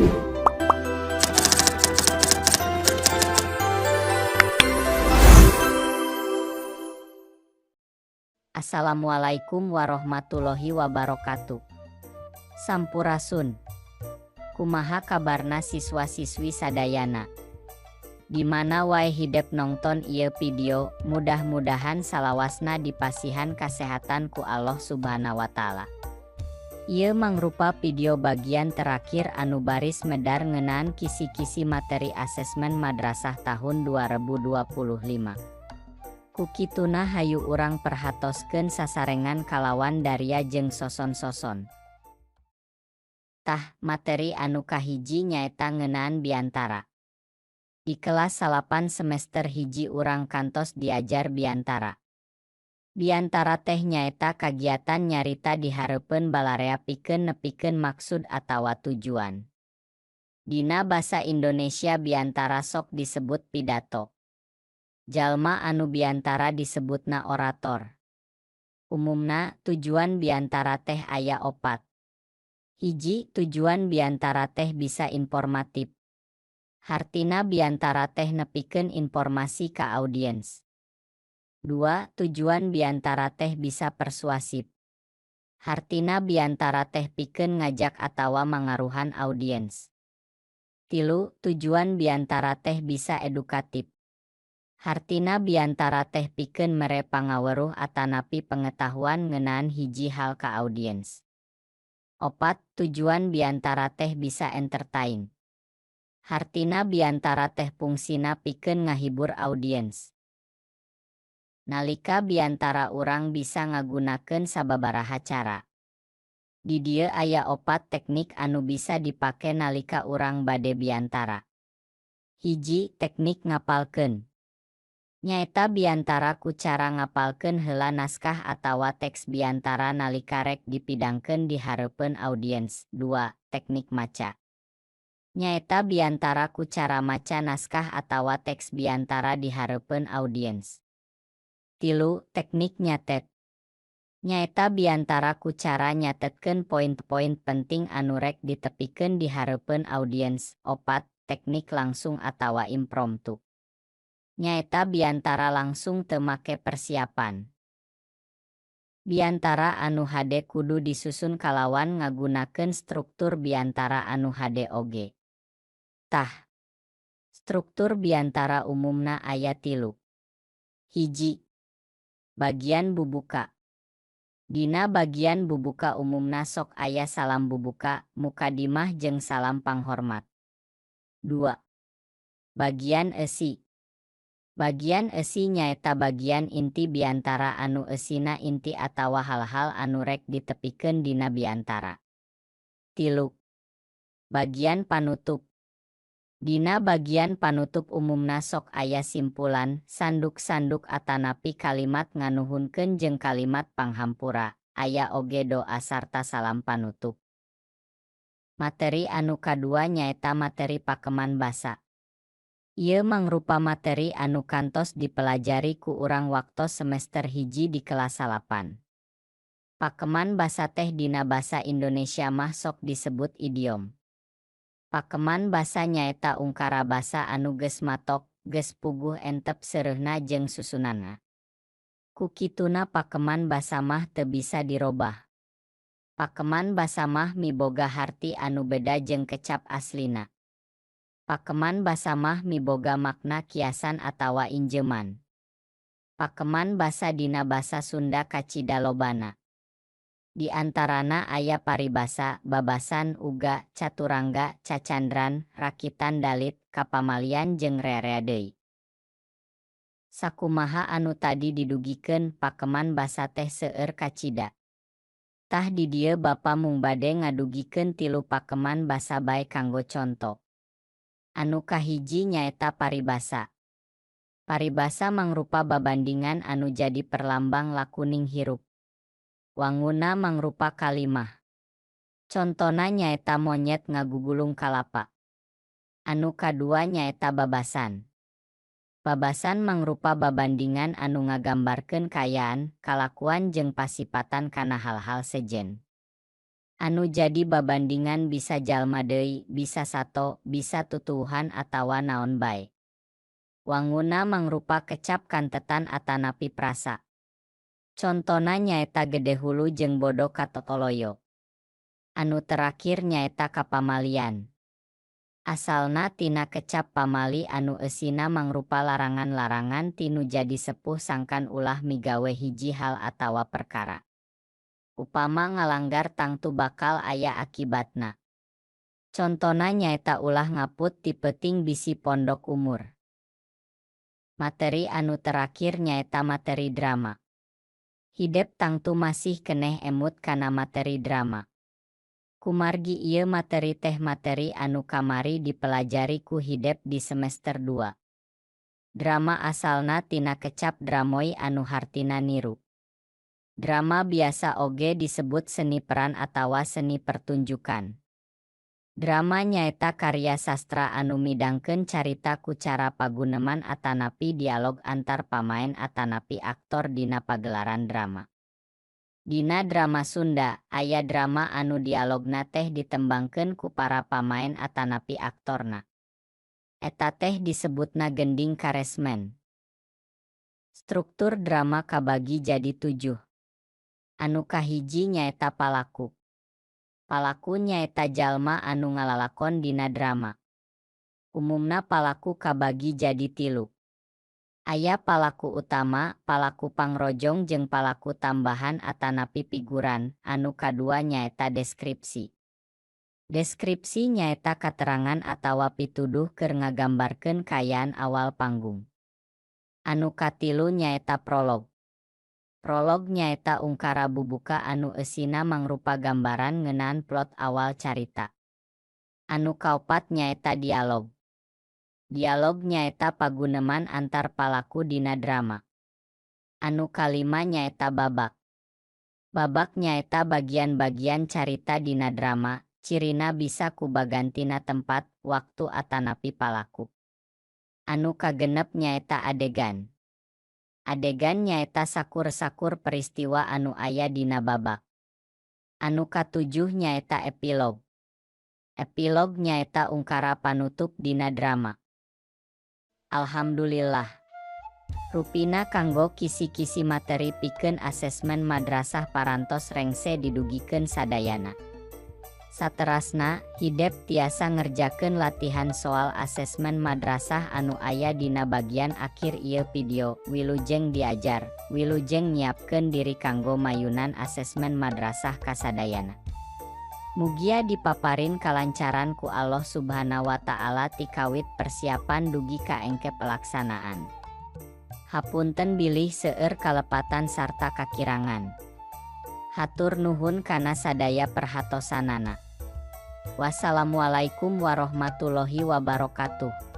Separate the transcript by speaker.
Speaker 1: Assalamualaikum warahmatullahi wabarakatuh. Sampurasun. Kumaha kabarna siswa-siswi sadayana? Di mana wae hidep nongton ieu video, mudah-mudahan salawasna dipasihan kasehatan ku Allah Subhanahu wa Ta'ala. Ieu mangrupa video bagian terakhir anu baris medar ngeunaan kisi-kisi materi asesmen madrasah tahun 2025. Ku kituna hayu urang perhatoskeun sasarengan kalawan daria jeung soson-soson. Tah, materi anu kahiji nyaeta ngeunaan biantara. Di kelas 9 semester 1 urang kantos diajar biantara. Biantara teh nyaeta kagiatan nyarita di hareupeun balarea pikeun nepikeun maksud atawa tujuan. Dina basa Indonesia biantara sok disebut pidato. Jalma anu biantara disebutna orator. Umumna, tujuan biantara teh aya 4. Hiji, tujuan biantara teh bisa informatif. Hartina biantara teh nepikeun informasi ka audiens. 2, tujuan biantara teh bisa persuasif. Hartina biantara teh pikeun ngajak atawa mangaruhan audiens. 3, tujuan biantara teh bisa edukatif. Hartina biantara teh pikeun mere pangaweruh atanapi pengetahuan ngeunaan hiji hal ka audiens. 4, tujuan biantara teh bisa entertain. Hartina biantara teh fungsina pikeun ngahibur audiens. Nalika biantara urang bisa ngagunakeun sababaraha cara. Di dieu aya 4 teknik anu bisa dipake nalika urang bade biantara. 1, teknik ngapalkeun. Nyaeta biantara ku cara ngapalkeun heula naskah atawa teks biantara nalika rek dipidangkeun di hareupeun audiens. 2, teknik maca. Nyaeta biantara ku cara maca naskah atawa teks biantara di hareupeun audiens. 3, teknik nyatet. Nyaeta biantara ku cara nyatetkeun poin-poin penting anu rek ditepikeun di hareupeun audiens. 4, teknik langsung atawa impromptu. Nyaeta biantara langsung teu make persiapan. Biantara anu hade kudu disusun kalawan ngagunakeun struktur biantara anu hade oge. Tah, struktur biantara umumna aya 3. 1, bagian bubuka. Dina bagian bubuka umumna sok aya salam bubuka, mukadimah jeung salam panghormat. 2, bagian eusi. Bagian eusi nyaeta bagian inti biantara anu eusina inti atawa hal-hal anu rek ditepikeun dina biantara. 3, bagian panutup. Dina bagian panutup umumna sok aya simpulan, sanduk-sanduk atanapi kalimat nganuhunkeun jeung kalimat panghampura, aya oge doa sarta salam panutup. Materi anu kadua nyaeta materi pakeman basa. Ieu mangrupa materi anu kantos dipelajari ku urang waktos semester 1 di kelas 8. Pakeman basa teh dina basa Indonesia mah sok disebut idiom. Pakeman basa nyaeta ungkara basa anu geus matok, geus puguh entep seureuhna jeung susunanna. Ku kituna pakeman basa mah teu bisa dirobah. Pakeman basa mah miboga harti anu beda jeung kecap aslina. Pakeman basa mah miboga makna kiasan atawa injeman. Pakeman basa dina basa Sunda kacida lobana. Di antarana aya paribasa, babasan, uga, caturangga, cacandran, rakitan dalit, kapamalian jeung rea-rea deui. Sakumaha anu tadi didugikeun pakeman basa teh seueur kacida. Tah di dieu bapa mung bade ngadugikeun 3 pakeman basa bae kanggo conto. Anu kahiji nyaeta paribasa. Paribasa mangrupa babandingan anu jadi perlambang lakuning hirup. Wanguna mangrupa kalimah. Contona nyaeta monyet ngagugulung kalapa. Anu kadua nyaeta babasan. Babasan mangrupa babandingan anu ngagambarkeun kaayaan, kalakuan jeung pasipatan kana hal-hal sejen. Anu jadi babandingan bisa jalma deui, bisa sato, bisa tutuwuhan atawa naon bae. Wangunna mangrupa kecap kantetan atanapi prasa. Contona nyaeta gede hulu jeung bodo ka totoloyo. Anu terakhir nyaeta kapamalian. Asalna tina kecap pamali anu eusina mangrupa larangan-larangan ti nu jadi sepuh sangkan ulah migawe hiji hal atawa perkara. Upama ngalanggar tangtu bakal aya akibatna. Contona nyaeta ulah ngaput ti peuting bisi pondok umur. Materi anu terakhir nyaeta materi drama. Hidep tangtu masih keneh emut kana materi drama. Kumargi ieu materi teh materi anu kamari dipelajari ku hidep di semester 2. Drama asalna tina kecap dramoi anu hartina niru. Drama biasa oge disebut seni peran atawa seni pertunjukan. Drama nyaeta karya sastra anu midangkeun carita ku cara paguneman atanapi dialog antar pamaen atanapi aktor dina pagelaran drama. Dina drama Sunda, aya drama anu dialogna teh ditembangkeun ku para pamaen atanapi aktorna. Eta teh disebutna gending karesmen. Struktur drama kabagi jadi 7. Anu kahiji nyaeta palaku. Palaku nyaeta jalma anu ngalalakon dina drama. Umumna palaku kabagi jadi 3. Aya palaku utama, palaku pangrojong jeung palaku tambahan atanapi figuran, anu kadua nyaeta deskripsi. Deskripsi nyaeta katerangan atawa pituduh keur ngagambarkeun kaayaan awal panggung. Anu katilu nyaeta prolog. Prolog nyaeta ungkara bubuka anu eusina mangrupa gambaran ngeunaan plot awal carita. Anu kaopat nyaeta dialog. Dialog nyaeta paguneman antar palaku dina drama. Anu kalima nyaeta babak. Babak nyaeta bagian-bagian carita dina drama, cirina bisa ku bagantina tempat, waktu atanapi palaku. Anu kagenep nyaeta adegan. Adegan nyaeta sakur-sakur peristiwa anu aya dina babak. Anu katujuh nyaeta epilog. Epilog nyaeta ungkara panutup dina drama. Alhamdulillah. Rupina kanggo kisi-kisi materi pikeun asesmen madrasah parantos rengse didugikeun sadayana. Saterasna, hidep tiasa ngerjakeun latihan soal asesmen madrasah anu aya dina bagian akhir ieu video. Wilujeng diajar, wilujeng nyiapkeun diri kanggo mayunan asesmen madrasah kasadayana. Mugia dipaparin kalancaran ku Allah Subhanahu wa Ta'ala tikawit persiapan dugi ka engke pelaksanaan. Hapunten bilih seueur kalepatan sarta kakirangan. Hatur nuhun kana sadaya perhatosanana. Wassalamualaikum warahmatullahi wabarakatuh.